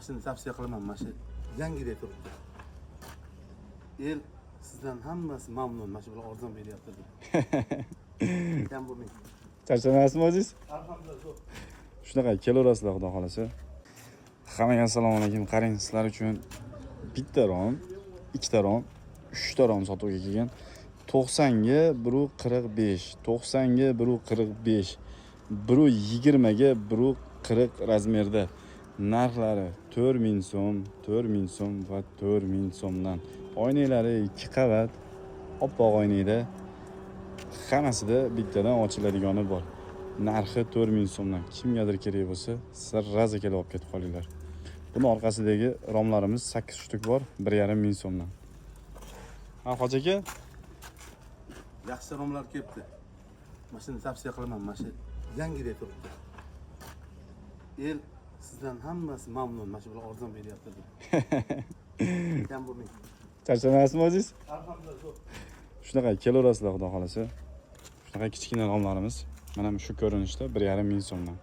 Mana shuni tavsiya qilaman, mana shu yangidek turibdi. El sizdan hammasi mamnun, mana shu bilan arzon beryapti deb. Kam bo'lmang. Charchamayapsizmi o'zingiz? Alhamdulillah, zo'r. Shunaqa kelaverasizlar, xudo xohlasa. Hammaga assalomu alaykum. Qarang, sizlar uchun bitta rom, ikkita rom, uchta rom sotuvga kelgan. 90 ga 1.45, 90 ga 1.45, 1.20 ga 1.40 razmerda. Narxlari 4000 so'm, 4000 so'm va 4000 so'mdan. Oynaklari ikki qavat, oppoq oynakda. Hammasida bittadan ochiladigani bor. Narxi 4000 so'mdan. Kimgadir kerak bo'lsa, сразу kelib olib ketib qolinglar. Buni orqasidagi romlarimiz 8 штук bor, 1500 so'mdan. Ha, hoji aka. Yaxshi romlar kelibdi. Mana shuni tavsiya qilaman, mana shu yangidek turibdi. El sizdan hammasi mamnun, mana shu bilan arzon beryapti deb. Kam bo'lmang. Charchamayapsizmi o'zingiz? Alhamdulillah, zo'r. Shunaqa kelaverasizlar, xudo xohlasa. Shunaqa kichkina romlarimiz mana shu ko'rinishda 1500 so'mdan.